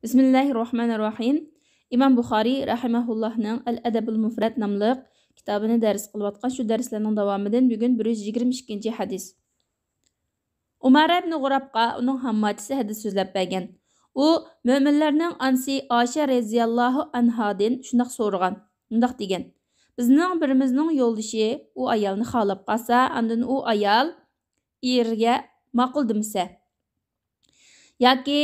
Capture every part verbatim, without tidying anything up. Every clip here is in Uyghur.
بىسمىللاھىررەھمانىررەھىم. ئىمام بۇخارىي رەھىمەھۇللاھنىڭ ئەل ئەدەبۇل مۇفرەت ناملىق كىتابىنى دەرس قىلىۋاتقان شۇ دەرسلەرنىڭ داۋامىدىن بۈگۈن بىر يۈز يىگىرمە ئىككىنچى ھەدىس. ئۇمارە ئىبنى غۇرابقا ئۇنىڭ ھامماچىسى ھەدىس سۆزلەپ بەرگەن. ئۇ مۆمىنلەرنىڭ ئانىسى ئائىشە رەزىياللاھۇ ئەنھادىن شۇنداق سورىغان، مۇنداق دېگەن: بىزنىڭ بىرىمىزنىڭ يولدىشى ئۇ ئايالنى خالاپ قالسا، ئاندىن ئۇ ئايال ئېرىگە ماقۇل دېمىسە، ياكى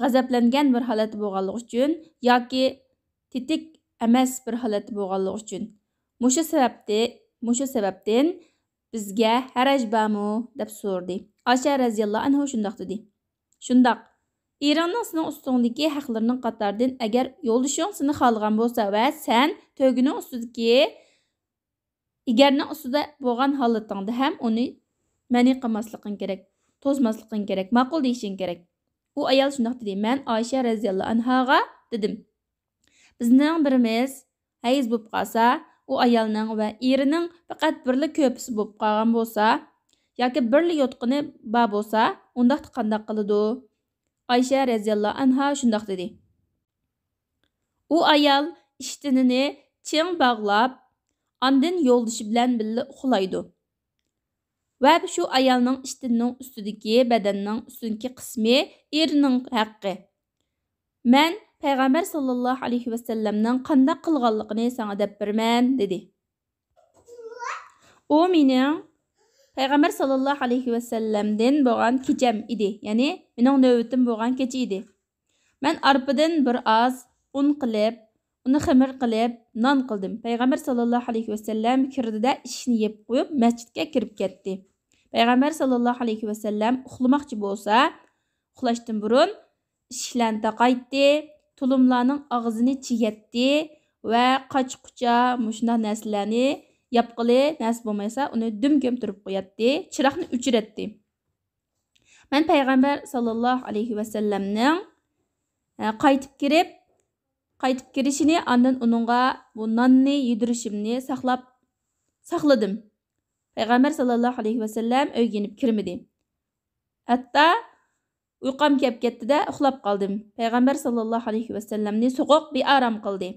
غەزەپلەنگەن بىر ھالەتتە بولغانلىقى ئۈچۈن ياكى تېتىك ئەمەس بىر ھالەتتە بولغانلىقى ئۈچۈن، مۇشۇ سەۋەبتى-، مۇشۇ سەۋەبتىن بىزگە ھەرەج بارمۇ؟ دەپ سورىدى. ئائىشە رەزىياللاھۇ ئەنھا شۇنداق دېدى: شۇنداق، ئېرىڭنىڭ سېنىڭ ئۈستۈڭدىكى ھەقلىرىنىڭ قاتارىدىن ئەگەر يولدىشىڭ سېنى خالىغان بولسا ۋە سەن تۆگىنىڭ ئۈستىدىكى ئىگەرنىڭ ئۈستىدە بولغان ھالىتىڭدە ھەم ئۇنى مەنئى قىلماسلىقىڭ كېرەك، توسماسلىقىڭ كېرەك، ماقۇل دېيىشىڭ كېرەك. ئۇ ئايال شۇنداق دېدى. مەن ئائىشە رەزىياللاھۇ ئەنھاغا دېدىم: بىزنىڭ بىرىمىز ھەيز بولۇپ قالسا، ئۇ ئايالنىڭ ۋە ئېرىنىڭ پەقەت بىرلا كۆرپىسى بولۇپ قالغان بولسا، ياكى بىرلا يوتقىنى بار بولسا، ئۇنداقتا قانداق قىلىدۇ؟ ئائىشە رەزىياللاھۇ ئەنھا شۇنداق دېدى. ئۇ ئايال ئىشتىنىنى چىڭ باغلاپ، ئاندىن يولدىشى بىلەن بىللە ئۇخلايدۇ. ۋە شۇ ئايالنىڭ ئىشتىنىنىڭ ئۈستىدىكى بەدەننىڭ ئۈستۈنكى قىسمى ئېرىنىڭ ھەققى. مەن پەيغەمبەر ساللاللاھۇ ئەلەيھى ۋەسەللەمنىڭ قانداق قىلغانلىقىنى ساڭا دەپ بېرىمەن، دېدى. ئۇ مېنىڭ پەيغەمبەر ساللاللاھۇ ئەلەيھى ۋەسەللەمدىن بولغان كېچەم ئىدى، يەنى مېنىڭ نۆۋىتىم بولغان كېچە ئىدى. مەن ئارپىدىن بىر ئاز ئۇن قىلىپ، ئۇنى خېمىر قىلىپ، نان قىلدىم. پەيغەمبەر ساللاللاھۇ ئەلەيھى ۋەسەللەم كىردى-دە، ئىشىكنى يېپىپ قويۇپ، مەسچىتكە كىرىپ كەتتى. پەيغەمبەر ساللاللاھۇ ئەلەيھى ۋەسەللەم ئۇخلىماقچى بولسا، ئۇخلاشتىن بۇرۇن ئىشىكلەرنى تاقايتتى، تۇلۇملارنىڭ ئاغزىنى چىگەتتى ۋە قاچا-قۇچا مۇشۇنداق نەرسىلەرنى ياپقىلى نەرسە بولمايسا، ئۇنى دۈم كۆمتۈرۈپ قوياتتى، چىراغنى ئۆچۈرەتتى. مەن پەيغەمبەر ساللاللاھۇ ئەلەيھى ۋەسەللەمنىڭ، ئە، قايتىپ كىرىپ، قايتىپ كىرىشىنى، ئاندىن ئۇنىڭغا بۇ ناننى يېدۈرۈشۈمنى ساقلاپ، ساقلىدىم. پەيغەمبەر ساللاللاھۇ ئەلەيھى ۋەسەللەم ئۆيگە يېنىپ كىرمىدى. ھەتتا ئۇيقۇم كەپ كەتتى-دە، ئۇخلاپ قالدىم. پەيغەمبەر ساللاللاھۇ ئەلەيھى ۋەسەللەمنى سوغۇق بىئارام قىلدى.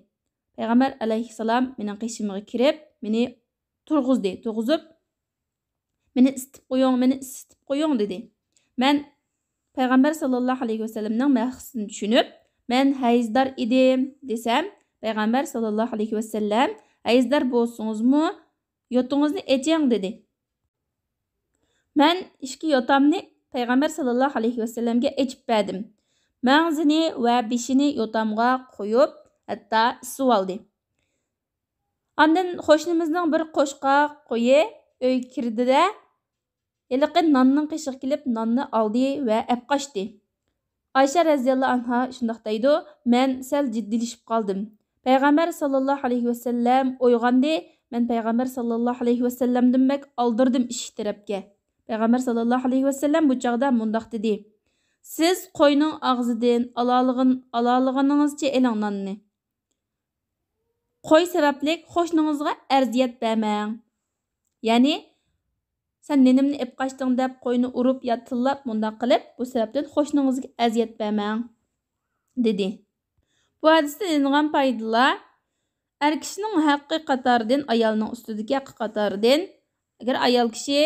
پەيغەمبەر ئەلەيھىسسالام مېنىڭ قېشىمغا كىرىپ، مېنى تۇرغۇزدى. تۇرغۇزۇپ، مېنى ئىسسىتىپ قويۇڭ، مېنى ئىسسىتىپ قويۇڭ، دېدى. مەن پەيغەمبەر ساللاللاھۇ ئەلەيھى ۋەسەللەمنىڭ مەقسىتىنى چۈشىنىپ، مەن ھەيزدار ئىدىم، دېسەم، پەيغەمبەر ساللاللاھۇ ئەلەيھى ۋەسەللەم، ھەيزدار بولسىڭىزمۇ، يوتىڭىزنى ئېچىڭ، دېدى. مەن ئىچكى يوتامنى پەيغەمبەر ساللاللاھۇ ئەلەيھى ۋەسەللەمگە ئېچىپ بەردىم. مەڭزىنى ۋە بېشىنى يوتامغا قويۇپ، ھەتتا ئىسسىۋالدى. ئاندىن قوشنىمىزنىڭ بىر قوچقار قويى ئۆيگە كىردى-دە، ھېلىقى ناننىڭ قېشىغا كېلىپ، ناننى ئالدى ۋە ئەپ قاچتى. ئائىشە رەزىياللاھۇ ئەنھا شۇنداق دەيدۇ، مەن سەل جىددىيلىشىپ قالدىم. پەيغەمبەر ساللاللاھۇ ئەلەيھى ۋەسەللەم ئويغاندى، مەن پەيغەمبەر ساللاللاھۇ ئەلەيھى ۋەسەللەمدىن بەك ئالدىردىم ئىشىك تەرەپكە. پەيغەمبەر ساللاللاھۇ ئەلەيھى ۋەسەللەم بۇ چاغدا مۇنداق دېدى، سىز قوينىڭ ئاغزىدىن ئالالىغىن-، ئالالىغىنىڭىزچە ئېلىڭ ناننى. قوي سەۋەبلىك قوشنىڭىزغا ئەزىيەت بەرمەڭ. يەنى، سەن نېنىمنى ئېپ قاچتىڭ دەپ قوينى ئۇرۇپ يا تىللاپ مۇنداق قىلىپ، بۇ سەۋەبتىن قوشنىڭىزغا ئەزىيەت بەرمەڭ، دېدى. بۇ ھەدىستىن ئېلىنغان پايدىلار، ئەر كىشىنىڭ ھەققى قاتارىدىن، ئايالنىڭ ئۈستىدىكى ھەققى قاتارىدىن، ئەگەر ئايال كىشى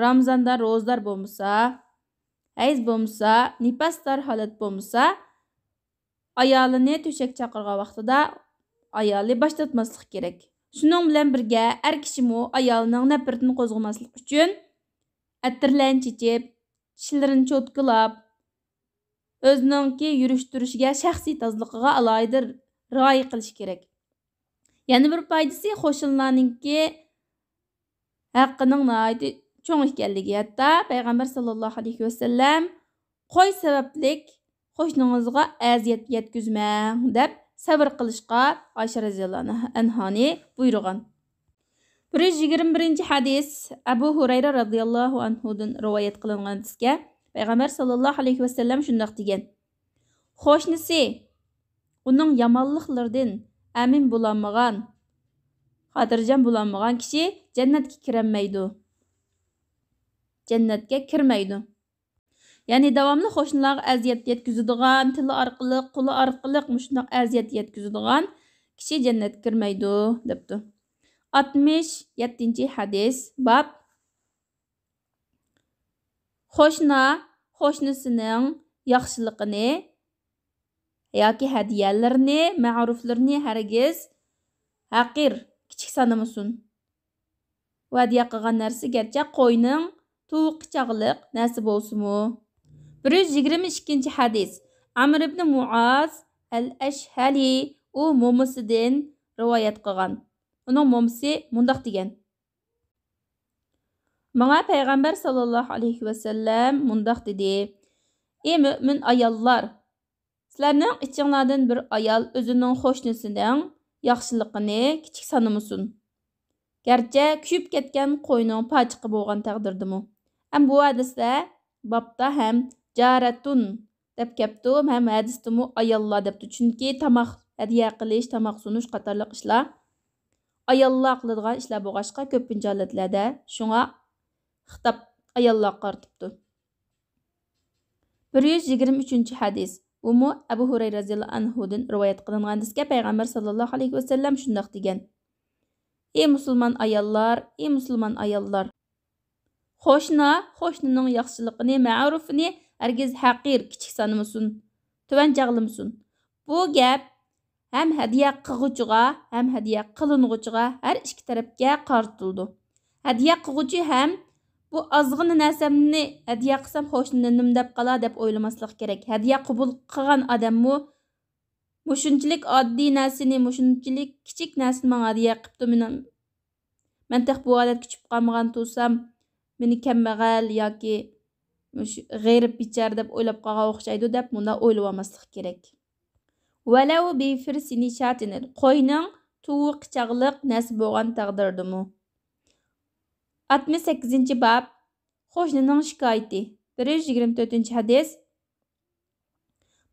رامىزاندا روزىدار بولمىسا، ھەيز بولمىسا، نىپاسدار ھالەت بولمىسا، ئايالىنى تۆشەك چاقىرغان ۋاقتىدا ئايالى باش تارتماسلىقى كېرەك. شۇنىڭ بىلەن بىرگە، ئەر كىشىمۇ ئايالىنىڭ نەپرىتىنى قوزغىماسلىق ئۈچۈن، ئەتىرلەرنى چېچىپ، چىشلىرىنى چوتكىلاپ، ئۆزىنىڭكى يۈرۈش تۇرۇشىگە، شەخسىي تازىلىقىغا ئالاھىدە رىئايە قىلىشى كېرەك. يەنە بىر پايدىسى، قوشنىلارنىڭكى ھەققىنىڭ ناھايىتى چوڭ ئىكەنلىكى. ھەتتا پەيغەمبەر ساللاللاھۇ ئەلەيھى ۋەسەللەم، قوي سەۋەبلىك قوشنىڭىزغا ئەزىيەت يەتكۈزمەڭ، دەپ سەۋر قىلىشقا ئائىشە رەزىياللاھۇ ئەنھانى بۇيرۇغان. بىر يۈز يىگىرمە بىرىنچى ھەدىس، ئەبۇ ھۇرەيرە رەزىياللاھۇ ئەنھۇدىن رىۋايەت قىلىنغان ھەدىسكە، پەيغەمبەر ساللاللاھۇ ئەلەيھى ۋەسەللەم شۇنداق دېگەن، قوشنىسى ئۇنىڭ يامانلىقلىرىدىن ئەمىن بولالمىغان، خاتىرجەم بولالمىغان كىشى جەننەتكە كىرەلمەيدۇ. جەننەتكە كىرمەيدۇ. يەنى داۋاملىق قوشنىلارغا ئەزىيەت يەتكۈزىدىغان، تىلى ئارقىلىق، قولى ئارقىلىق مۇشۇنداق ئەزىيەت يەتكۈزىدىغان كىشى جەننەتكە كىرمەيدۇ، دەپتۇ. ئاتمىش يەتتىنچى ھەدىس، باب. قوشنا قوشنىسىنىڭ ياخشىلىقىنى ياكى ھەدىيەلىرىنى، مەرۇفلىرىنى ھەرگىز ھەقىر، كىچىك سانىمىسۇن. ۋە ھەدىيە قىلغان نەرسە گەرچە قوينىڭ تۇۋىقى چاغلىق نەرسە بولسىمۇ. بىر يۈز يىگىرمە ئىككىنچى ھەدىس. ئەمر ئىبنى مۇئاز ئەل ئەشھەلى ئۇ مومىسىدىن رىۋايەت قىلغان. ئۇنىڭ مومىسى مۇنداق دېگەن. ماڭا پەيغەمبەر ساللاللاھۇ ئەلەيھى ۋەسەللەم مۇنداق دېدى: «ئى مۆمىن ئاياللار! سىلەرنىڭ ئىچىڭلاردىن بىر ئايال ئۆزىنىڭ قوشنىسىنىڭ ياخشىلىقىنى كىچىك سانىمىسۇن، گەرچە كۆيۈپ كەتكەن قوينىڭ پاچىقى بولغان تەقدىردىمۇ.» ھەم بۇ ھەدىستە بابتا ھەم جارەتۇن دەپ كەپتۇ، ھەم ھەدىستىمۇ ئاياللار دەپتۇ. چۈنكى تاماق ھەدىيە قىلىش، تاماق سۇنۇش قاتارلىق ئىشلار ئاياللار قىلىدىغان ئىشلار بولغاچقا، كۆپىنچە ھالەتلەردە شۇڭا خىتاب ئاياللارغا قارىتىپتۇ. بىر يۈز يىگىرمە ئۈچىنچى ھەدىس. بۇمۇ ئەبۇ ھۇرەيرە رەزىياللاھۇ ئەنھۇدىن رىۋايەت قىلىنغان ھەدىسكە پەيغەمبەر ساللاللاھۇ ئەلەيھى ۋەسەللەم شۇنداق دېگەن: «ئى مۇسۇلمان ئاياللار، ئى مۇسۇلمان ئاياللار! قوشنا قوشنىنىڭ ياخشىلىقىنى، مەرۇفىنى ھەرگىز ھەقىر، كىچىك سانىمىسۇن، تۆۋەن چاغلىمىسۇن.» بۇ گەپ ھەم ھەدىيە قىلغۇچىغا، ھەم ھەدىيە قىلىنغۇچىغا، ھەر ئىككى تەرەپكە قارىتىلىدۇ. ھەدىيە قىلغۇچى ھەم «بۇ ئازغىنە نەرسەمنى ھەدىيە قىلسام، قوشنىمۇ نېمە دەپ قالا؟» دەپ ئويلىماسلىق كېرەك. ھەدىيە قوبۇل قىلغان ئادەممۇ «مۇشۇنچىلىك ئاددىي نەرسىنى، مۇشۇنچىلىك كىچىك نەرسىنى ماڭا ھەدىيە قىپتۇ، مېنىڭ، مەن تېخى بۇ ھالەتكە چۈشۈپ قالمىغان تۇرسام، مېنى كەمبەغەل ياكى مۇشۇ غېرىب بىچارە دەپ ئويلاپ قالغان ئوخشايدۇ» دەپ مۇنداق ئويلىۋالماسلىق كېرەك. ۋەلەۋ بىفىرسىنى شاتىنى، قوينىڭ تۇۋىقى چاغلىق نەرسە بولغان تەقدىردىمۇ. ئاتمىش سەككىزىنچى باب، قوشنىنىڭ شىكايىتى. بىر يۈز يىگىرمە تۆتىنچى ھەدىس.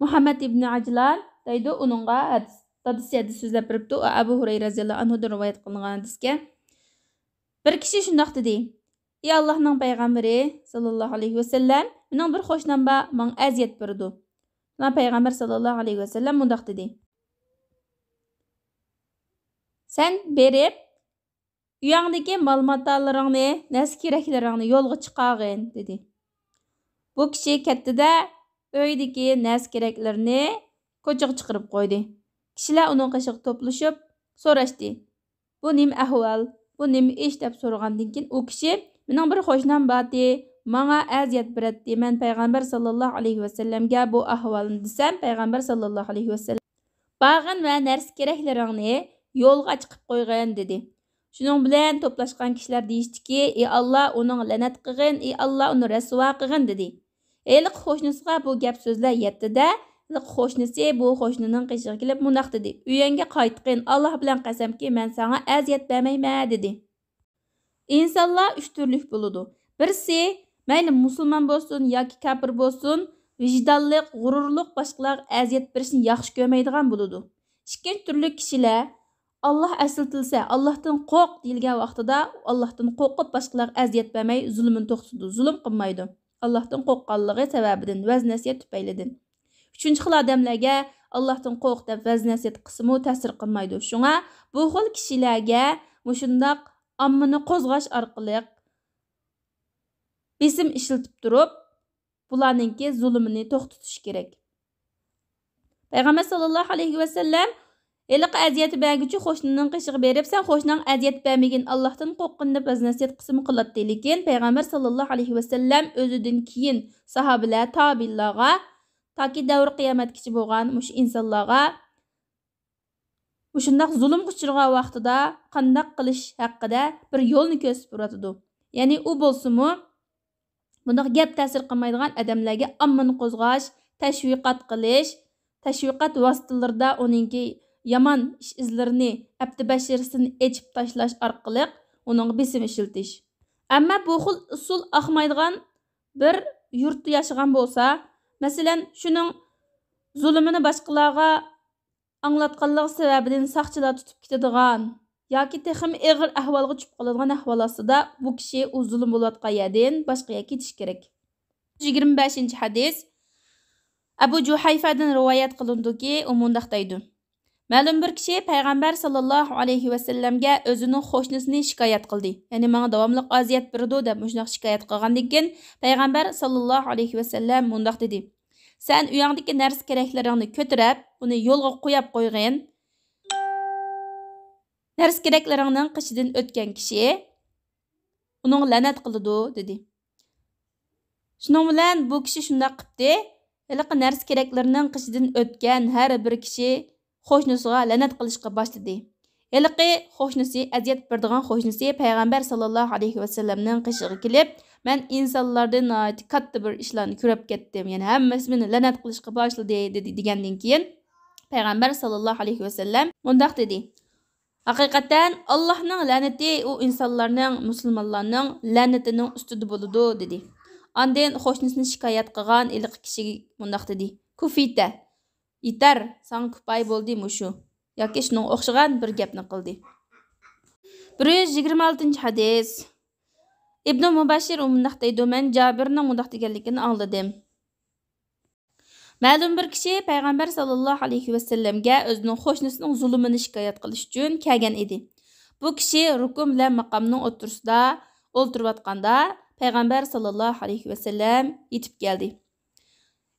مۇھەممەد ئىبنى ئەجلان دەيدۇ، ئۇنىڭغا ھەدىس، دادىسى ھەدىس سۆزلەپ بېرىپتۇ، ئەبۇ ھۇرەيرە رەزىياللاھۇ ئەنھۇدىن رىۋايەت قىلىنغان ھەدىسكە. بىر كىشى شۇنداق دېدى: «ئى ئاللاھنىڭ پەيغەمبىرى ساللاللاھۇ ئەلەيھى ۋەسەللەم، مېنىڭ بىر قوشنام بار، ماڭا ئەزىيەت بېرىدۇ.» شۇڭا پەيغەمبەر ساللاللاھۇ ئەلەيھى ۋەسەللەم مۇنداق دېدى: «سەن بېرىپ، ئۆيۈڭدىكى مال-ماتالىرىڭنى، نەرسە-كېرەكلىرىڭنى يولغا چىقارغىن» دېدى. بۇ كىشى كەتتى-دە، ئۆيدىكى نەرسە-كېرەكلىرىنى كوچىغا چىقىرىپ قويدى. كىشىلەر ئۇنىڭ قېشىغا توپلىشىپ سوراشتى: «بۇ نېمە ئەھۋال؟ بۇ نېمە ئىش؟» دەپ سورىغاندىن كېيىن، ئۇ كىشى: «مېنىڭ بىر قوشنام بارتى، ماڭا ئەزىيەت بېرەتتى. مەن پەيغەمبەر ساللاللاھۇ ئەلەيھى ۋەسەللەمگە بۇ ئەھۋالنى دېسەم، پەيغەمبەر ساللاللاھۇ ئەلەيھى ۋەسەللەم بارغىن ۋە نەرسە-كېرەكلىرىڭنى يولغا چىقىپ قويغىن» دېدى. شۇنىڭ بىلەن توپلاشقان كىشىلەر دېيىشتىكى: «ئى ئاللا، ئۇنىڭ لەنەت قىلغىن، ئى ئاللا، ئۇنى رەسۋا قىلغىن» دېدى. ھېلىقى قوشنىسىغا بۇ گەپ سۆزلەر يەتتى-دە، ھېلىقى قوشنىسى بۇ قوشنىنىڭ قېشىغا كېلىپ مۇنداق دېدى: «ئۆيۈڭگە قايتقىن، ئاللا بىلەن قەسەمكى، مەن ساڭا ئەزىيەت بەرمەيمەن» دېدى. ئىنسانلار ئۈچ تۈرلۈك بولىدۇ. بىرسى، مەيلى مۇسۇلمان بولسۇن ياكى كاپىر بولسۇن، ۋىجدانلىق، غۇرۇرلۇق، باشقىلارغا ئەزىيەت بېرىشنى ياخشى كۆرمەيدىغان بولىدۇ. ئىككىنچى تۈرلۈك كىشىلەر، «ئاللا ئەسلىتىلسە، ئاللاھتىن قورق» دېيىلگەن ۋاقتىدا، ئاللاھتىن قورقۇپ، باشقىلارغا ئەزىيەت بەرمەي، زۇلۇمىنى توختىتىدۇ، زۇلۇم قىلمايدۇ. ئاللاھتىن قورققانلىقى سەۋەبىدىن، ۋەز-نەسىھەت تۈپەيلىدىن. ئۈچىنچى خىل ئادەملەرگە «ئاللاھتىن قورق» دەپ ۋەز-نەسىھەت قىلسىمۇ تەسىر قىلمايدۇ. شۇڭا بۇ خىل كىشىلەرگە مۇشۇنداق ئاممىنى قوزغاش ئارقىلىق بېسىم ئىشلىتىپ تۇرۇپ، بۇلارنىڭكى زۇلۇمىنى توختىتىش كېرەك. پەيغەمبەر ساللاللاھۇ ئەلەيھى ۋەسەللەم ھېلىقى ئەزىيەت بەرگۈچى قوشنىنىڭ قېشىغا بېرىپ، «سەن قوشناڭغا ئەزىيەت بەرمىگىن، ئاللاھتىن قورققىن» دەپ ۋەز-نەسىھەت قىلسىمۇ قىلاتتى. لېكىن پەيغەمبەر ساللاللاھۇ ئەلەيھى ۋەسەللەم ئۆزىدىن كېيىن ساھابىلەر، تابىئىنلارغا، تاكى دەۋرى قىيامەتكىچە بولغان مۇشۇ ئىنسانلارغا مۇشۇنداق زۇلۇمغا ئۇچرىغان ۋاقتىدا قانداق قىلىش ھەققىدە بىر يولنى كۆرسىتىپ بېرىۋاتىدۇ. يەنى ئۇ بولسىمۇ بۇنداق گەپ تەسىر قىلمايدىغان ئادەملەرگە ئاممىنى قوزغاش، تەشۋىقات قىلىش، تەشۋىقات ۋاسىتىلىرىدا ئۇنىڭكى يامان ئىش ئىزلىرىنى، ئەپتى بەشىرىسىنى ئېچىپ تاشلاش ئارقىلىق ئۇنىڭغا بېسىم ئىشلىتىش. ئەمما بۇ خىل ئۇسۇل ئاقمايدىغان بىر يۇرتتا ياشىغان بولسا، مەسىلەن، شۇنىڭ زۇلۇمىنى باشقىلارغا ئاڭلاتقانلىقى سەۋەبىدىن ساقچىلار تۇتۇپ كېتىدىغان ياكى تېخىمۇ ئېغىر ئەھۋالغا چۈشۈپ قالىدىغان ئەھۋال ئاستىدا، بۇ كىشى ئۇ زۇلۇم بولۇۋاتقان يەردىن باشقا يەرگە كېتىشى كېرەك. يىگىرمە بەشىنچى ھەدىس. ئەبۇ جۇھەيفەدىن رىۋايەت قىلىنىدۇكى، ئۇ مۇنداق دەيدۇ: مەلۇم بىر كىشى پەيغەمبەر ساللاللاھۇ ئەلەيھى ۋەسەللەمگە ئۆزىنىڭ قوشنىسىنى شىكايەت قىلدى. يەنى ماڭا داۋاملىق ئازىيەت بېرىدۇ دەپ مۇشۇنداق شىكايەت قىلغاندىن كېيىن پەيغەمبەر ساللاللاھۇ ئەلەيھى ۋەسەللەم مۇنداق دېدى: سەن ئۆيۈڭدىكى نەرسە كېرەكلىرىڭنى كۆتۈرۈپ، ئۇنى يولغا قويۇپ قويغىن. نەرسە كېرەكلىرىڭنىڭ قېشىدىن ئۆتكەن كىشى ئۇنىڭغا لەنەت قىلىدۇ، دېدى. شۇنىڭ بىلەن بۇ كىشى شۇنداق قىپتى، ھېلىقى نەرسە كېرەكلىرىنىڭ قېشىدىن ئۆتكەن ھەر بىر كىشى قوشنىسىغا لەنەت قىلىشقا باشلىدى. ھېلىقى قوشنىسى، ئەزىيەت بېرىدىغان قوشنىسى پەيغەمبەر ساللاللاھۇ ئەلەيھى ۋەسەللەمنىڭ قېشىغا كېلىپ، مەن ئىنسانلاردىن ناھايىتى كاتتا بىر ئىشلارنى كۆرۈپ كەتتىم، يەنى ھەممىسى مېنى لەنەت قىلىشقا باشلىدى، دېدى. دېگەندىن كېيىن پەيغەمبەر ساللاللاھۇ ئەلەيھى ۋەسەللەم مۇنداق دېدى: ھەقىقەتەن، ئاللاھنىڭ لەنىتى ئۇ ئىنسانلارنىڭ، مۇسۇلمانلارنىڭ لەنىتىنىڭ ئۈستىدە بولىدۇ، دېدى. ئاندىن قوشنىسىنى شىكايەت قىلغان ھېلىقى كىشى مۇنداق دېدى: كۇفىتە، يېتەر، ساڭا كۇپايە بولدى مۇشۇ. ياكى شۇنىڭغا ئوخشىغان بىر گەپنى قىلدى. بىر يۈز يىگىرمە ئالتىنچى ھەدىس. ئىبنۇ مۇبەششىر ئۇ مۇنداق دەيدۇ: مەن جابىرنىڭ مۇنداق دېگەنلىكىنى ئاڭلىدىم. مەلۇم بىر كىشى پەيغەمبەر ساللاللاھۇ ئەلەيھى ۋەسەللەمگە ئۆزىنىڭ قوشنىسىنىڭ زۇلۇمىنى شىكايەت قىلىش ئۈچۈن كەلگەن ئىدى. بۇ كىشى رۇكۇن بىلەن ماقامنىڭ ئوتتۇرىسىدا ئولتۇرۇۋاتقاندا، پەيغەمبەر ساللاللاھۇ ئەلەيھى ۋەسەللەم يېتىپ كەلدى.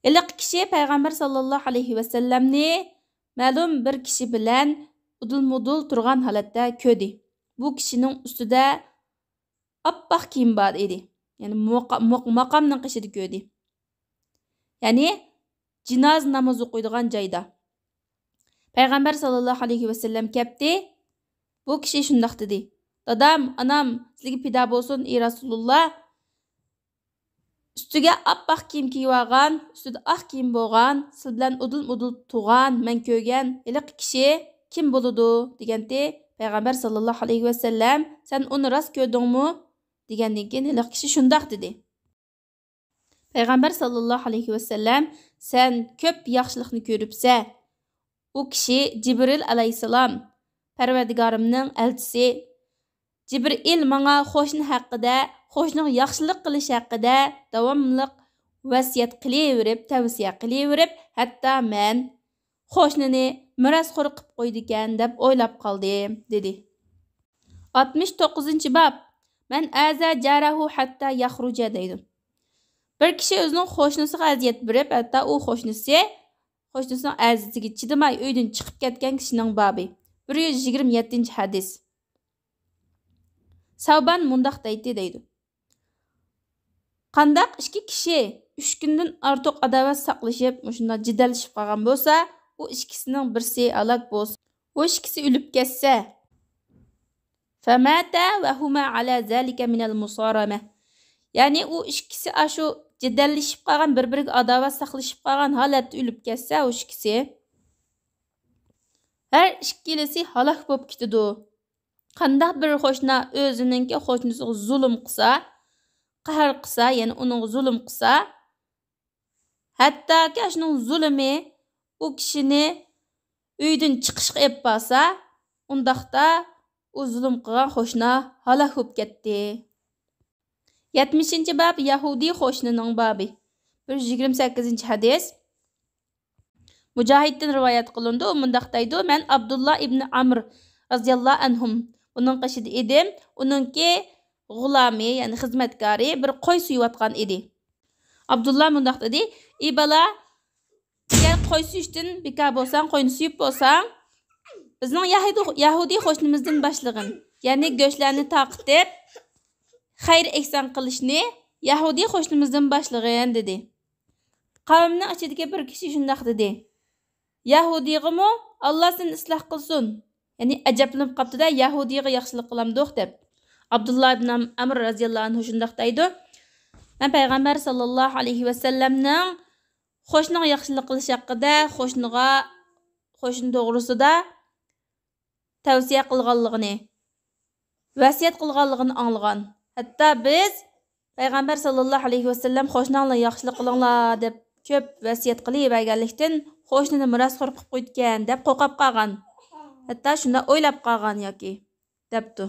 ھېلىقى كىشى پەيغەمبەر ساللاللاھۇ ئەلەيھى ۋەسەللەمنى مەلۇم بىر كىشى بىلەن ئۇدۇل-مۇدۇل تۇرغان ھالەتتە كۆردى. بۇ كىشىنىڭ ئۈستىدە ئاپئاق كىيىم بار ئىدى. يەنى ماقا-، ماق-، ماقامنىڭ قېشىدا كۆردى. يەنى جىنازا نامىزى ئوقۇيدىغان جايدا. پەيغەمبەر ساللاللاھۇ ئەلەيھى ۋەسەللەم كەپتى. بۇ كىشى شۇنداق دېدى: دادام، ئانام سىلىگە پىدا بولسۇن، ئى رەسۇلۇللا. ئۈستىگە ئاپئاق كىيىم كىيىۋالغان، ئۈستىدە ئاق كىيىم بولغان، سىز بىلەن ئۇدۇل-ئۇدۇل تۇرغان، مەن كۆرگەن ھېلىقى كىشى كىم بولىدۇ؟ دېگەنتى پەيغەمبەر ساللاللاھۇ ئەلەيھى ۋەسەللەم، سەن ئۇنى راست كۆردۈڭمۇ؟ دېگەندىن كېيىن ھېلىقى كىشى شۇنداق دېدى. پەيغەمبەر ساللاللاھۇ ئەلەيھى ۋەسەللەم، سەن كۆپ ياخشىلىقنى كۆرۈپسە، ئۇ كىشى جىبرىل ئەلەيھىسسالام، پەرۋەردىگارىمنىڭ ئەلچىسى. جىبرىئىل ماڭا قوشنا ھەققىدە، قوشنىغا ياخشىلىق قىلىش ھەققىدە داۋاملىق ۋەسىيەت قىلىۋېرىپ، تەۋسىيە قىلىۋېرىپ، ھەتتا مەن قوشنىنى مىراسخور قىلىپ قويىدىكەن دەپ ئويلاپ قالدىم، دېدى. ئاتمىش توققۇزىنچى باب. مەن ئەزە جارەھۇ ھەتتا يەخرۇجە دەيدۇ. بىر كىشى ئۆزىنىڭ قوشنىسىغا ئەزىيەت بېرىپ، ھەتتا ئۇ قوشنىسى، قوشنىسىنىڭ ئەزىيىتىگە چىدىماي ئۆيدىن چىقىپ كەتكەن كىشىنىڭ بابى. بىر يۈز يىگىرمە يەتتىنچى ھەدىس. سەۋبان مۇنداق دەيتتى دەيدۇ. قانداق ئىككى كىشى ئۈچ كۈندىن ئارتۇق ئاداۋەت ساقلىشىپ، مۇشۇنداق جېدەللىشىپ قالغان بولسا، ئۇ ئىككىسىنىڭ بىرسى ھالاك بولسا، ئۇ ئىككىسى ئۆلۈپ كەتسە، فماتا وهما على ذلك من المصارمة. يەنى ئۇ ئىككىسى ئاشۇ جېدەللىشىپ قالغان، بىر-بىرىگە ئاداۋەت ساقلىشىپ قالغان ھالەتتە ئۆلۈپ كەتسە، ئۇ ئىككىسى، ھەر ئىككىلىسى ھالاك بولۇپ كېتىدۇ. قانداق بىر قوشنا ئۆزىنىڭكى قوشنىسىغا زۇلۇم قىلسا، قەھەر قىلسا، يەنى ئۇنىڭغا زۇلۇم قىلسا، ھەتتاكى شۇنىڭ زۇلۇمى ئۇ كىشىنى ئۆيدىن چىقىشقا ئېلىپ بارسا، ئۇنداقتا ئۇ زۇلۇم قىلغان قوشنا ھالاك بولۇپ كەتتى. يەتمىشىنچى باب، يەھۇدىي قوشنىنىڭ بابى. بىر يۈز يىگىرمە سەككىزىنچى ھەدىس. مۇجاھىدتىن رىۋايەت قىلىنىدۇ، ئۇ مۇنداق دەيدۇ: مەن ئابدۇللا ئىبنى ئامر رازىياللاھۇ ئەنھۇم ئۇنىڭ قېشىدا ئىدىم. ئۇنىڭكى غۇلامى، يەنى خىزمەتكارى بىر قوي سويۇۋاتقان ئىدى. ئابدۇللا مۇنداق دېدى: ئى بالا، ئەگەر قوي سويۇشتىن بىكار بولساڭ، قوينى سويۇپ بولساڭ، بىزنىڭ يەھۇدىي، يەھۇدىي قوشنىمىزدىن باشلىغىن. يەنى گۆشلەرنى تارقىتىپ، خەير ئېھسان قىلىشنى يەھۇدىي قوشنىمىزدىن باشلىغىن، دېدى. قەۋمنىڭ ئىچىدىكى بىر كىشى شۇنداق دېدى: يەھۇدىيغىمۇ ئاللا سېنى ئىسلاھ قىلسۇن. يەنى ئەجەبلىنىپ قاپتۇ-دە، يەھۇدىيغا ياخشىلىق قىلامدۇق دەپ. ئابدۇللا ئىبن ئەمر رازىياللاھۇ ئەنھۇ شۇنداق دەيدۇ: مەن پەيغەمبەر ساللاللاھۇ ئەلەيھى ۋەسەللەمنىڭ قوشنىغا ياخشىلىق قىلىش ھەققىدە، قوشنىغا، قوشنا توغرىسىدا تەۋسىيە قىلغانلىقىنى، ۋەسىيەت قىلغانلىقىنى ئاڭلىغان. ھەتتا بىز پەيغەمبەر ساللاللاھۇ ئەلەيھى ۋەسەللەم قوشناڭلار ياخشىلىق قىلىڭلار دەپ كۆپ ۋەسىيەت قىلىۋەرگەنلىكتىن، قوشنىنى مىراسخور قىلىپ قويىدىكەن دەپ قورقۇپ قالغان. ھەتتا شۇنداق ئويلاپ قالغان ياكى دەپتۇ.